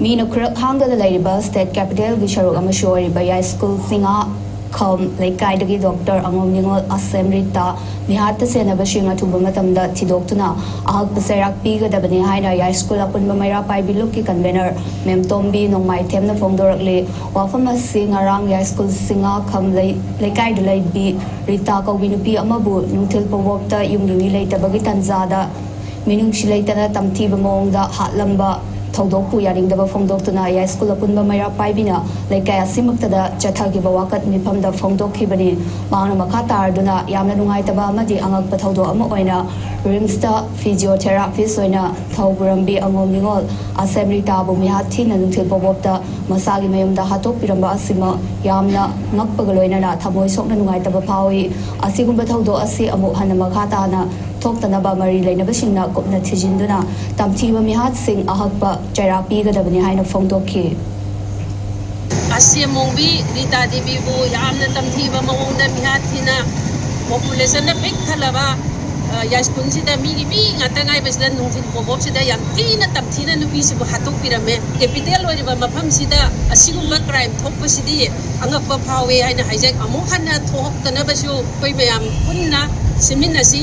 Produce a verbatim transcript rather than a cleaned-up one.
ꯃꯤꯅ ꯈꯨꯔꯛ ꯍꯥꯡꯗꯅ ꯂꯩꯔꯤꯕ ꯁ꯭ꯇꯦꯠ ꯀꯦꯄꯤꯇꯦꯜꯒꯤ ꯁꯔꯨꯛ ꯑꯃꯁꯨ ꯑꯣꯏꯔꯤꯕ ꯌꯥꯏꯁ꯭ꯀꯨꯜ ꯆꯤꯡꯉꯥ ꯈꯝ ꯂꯩꯀꯥꯏꯗꯒꯤ ꯗꯣꯛꯇꯔ ꯑꯉꯣꯝ ꯅꯤꯉꯣꯜ ꯑꯁꯦꯝ ꯔꯤꯇꯥ ꯃꯤꯍꯥꯠꯇ ꯁꯦꯟꯅꯕꯁꯤꯡ ꯑꯊꯨꯕ ꯃꯇꯝꯗ ꯊꯤꯗꯣꯛꯇꯨꯅ ꯑꯍꯛꯄ ꯆꯩꯔꯥꯛ ꯄꯤꯒꯗꯕꯅꯤ ꯍꯥꯏꯅ ꯌꯥꯏꯁ꯭ꯀꯨꯜ ꯑꯄꯨꯟꯕ ꯃꯩꯔꯥ ꯄꯥꯏꯕꯤ ꯂꯨꯞꯀꯤ ꯀꯟꯚꯦꯅꯔ ꯃꯦꯝꯇꯣꯝꯕꯤ ꯅꯣꯡꯃꯥꯏꯊꯦꯝꯅ ꯐꯣꯡꯗꯣꯔꯛꯂꯤ꯫ ꯋꯥꯐꯝ ꯑꯁꯤ ꯉꯔꯥꯡ ꯌꯥꯏꯁ꯭ꯀꯨꯜ ꯆꯤꯡꯉꯥ ꯈꯝ ꯂꯩ-, ꯂꯩꯀꯥꯏꯗ ꯂꯩꯕꯤ ꯔꯤꯇꯥ ꯀꯧꯕꯤ ꯅꯨꯄꯤ ꯑꯃꯕꯨ ꯅꯨꯡꯊꯤꯜ ꯄꯣꯕꯣꯞꯇ ꯌꯨꯝꯒꯤ ꯃꯤ ꯂꯩꯇꯕꯒꯤ ꯇꯥꯟꯖꯥꯗ ꯃꯤꯅꯨꯡꯁꯤ ꯂꯩꯇꯅ ꯇꯝꯊꯤꯕ ꯃꯑꯣꯡꯗ ꯍꯥꯠꯂꯝꯕ ꯊꯧꯗꯣꯛꯄꯨ ꯌꯥꯅꯤꯡꯗꯕ ꯐꯣꯡꯗꯣꯛꯇꯨꯅ ꯌꯥꯏꯁ꯭ꯀꯨꯜ ꯑꯄꯨꯟꯕ ꯃꯩꯔꯥ ꯄꯥꯏꯕꯤꯅ ꯂꯩꯀꯥꯏ ꯑꯁꯤꯃꯛꯇꯗ ꯆꯠꯊꯈꯤꯕ ꯋꯥꯀꯠ ꯃꯤꯐꯝꯗ ꯐꯣꯡꯗꯣꯛꯈꯤꯕꯅꯤ꯫ ꯃꯍꯥꯛꯅ ꯃꯈꯥ ꯇꯥꯔꯗꯨꯅ ꯌꯥꯝꯅ ꯅꯨꯡꯉꯥꯏꯇꯕ ꯑꯃꯗꯤ ꯑꯉꯛꯄ ꯊꯧꯗꯣꯛ ꯑꯃ ꯑꯣꯏꯅ ꯔꯤꯝꯁꯇ ꯐꯤꯖꯤꯌꯣꯊꯦꯔꯥꯄꯤꯁ ꯑꯣꯏꯅ ꯊꯧ ꯄꯨꯔꯝꯕꯤ ꯑꯉꯣꯝ ꯅꯤꯉꯣꯜ ꯑꯁꯦꯝ ꯔꯤꯇꯥꯕꯨ ꯃꯤꯍꯥꯠ ꯊꯤꯅ ꯅꯨꯡꯊꯤꯜ ꯄꯣꯕꯣꯞꯇ ꯃꯁꯥꯒꯤ ꯃꯌꯨꯝꯗ ꯍꯥꯠꯇꯣꯛꯄꯤꯔꯝꯕ ꯑꯁꯤꯃꯛ ꯌꯥꯝꯅ ꯉꯛꯄꯒ ꯂꯣꯏꯅꯅ ꯊꯃꯣꯏ ꯁꯣꯛꯅ ꯅꯨꯡꯉꯥꯏꯇꯕ ꯐꯥꯎꯏ꯫ ꯑꯁꯤꯒꯨꯝꯕ ꯊꯧꯗꯣꯛ ꯑꯁꯤ ꯑꯃꯨꯛ ꯍꯟꯅ ꯃꯈꯥ ꯇꯥꯅ ꯊꯣꯛꯇꯅꯕ ꯃꯔꯤ ꯂꯩꯅꯕꯁꯤꯡꯅ ꯀꯨꯞꯅ ꯊꯤꯖꯤꯟꯗꯨꯅ ꯇꯝꯊꯤꯕ ꯃꯤꯍꯥꯠꯁꯤꯡ ꯑꯍꯛꯄ ꯆꯩꯔꯥꯛ ꯄꯤꯒꯗꯕꯅꯤ ꯍꯥꯏꯅ ꯐꯣꯡꯗꯣꯛꯈꯤ꯫ ꯑꯁꯦꯝ ꯃꯣꯡꯕꯤ ꯔꯤꯇꯥ ꯗꯦꯕꯤꯕꯨ ꯌꯥꯝꯅ ꯇꯝꯊꯤꯕ ꯃꯑꯣꯡꯗ ꯃꯤꯍꯥꯠ ꯊꯤꯅ ꯄꯣꯄꯨꯂꯦꯁꯟꯅ ꯄꯤꯛ ꯊꯜꯂꯕ, ꯑ, ꯌꯥꯏꯁ꯭ꯀꯨꯜꯁꯤꯗ ꯃꯤꯒꯤ ꯃꯤ ꯉꯥꯛꯇ ꯉꯥꯏꯕꯁꯤꯗ ꯅꯨꯡꯊꯤꯜ ꯄꯣꯕꯣꯞꯁꯤꯗ ꯌꯥꯝ ꯊꯤꯅ ꯇꯝꯊꯤꯅ ꯅꯨꯄꯤꯁꯤꯕꯨ ꯍꯥꯠꯇꯣꯛꯄꯤꯔꯝꯃꯦ꯫ ꯀꯦꯄꯤꯇꯦꯜ ꯑꯣꯏꯔꯤꯕ ꯃꯐꯝꯁꯤꯗ ꯑꯁꯤꯒꯨꯝꯕ ꯀ꯭ꯔꯥꯏꯝ ꯊꯣꯛꯄꯁꯤꯗꯤ ꯑꯉꯛꯄ ꯐꯥꯎꯏ ꯍꯥꯏꯅ ꯍꯥꯏꯖꯩ꯫ ꯑꯃꯨꯛ ꯍꯟꯅ ꯊꯣꯛꯇꯅꯕꯁꯨ ꯑꯩꯈꯣꯏ ꯃꯌꯥꯝ ꯄꯨꯟꯅ ꯁꯤꯟꯃꯤꯟꯅꯁꯤ꯫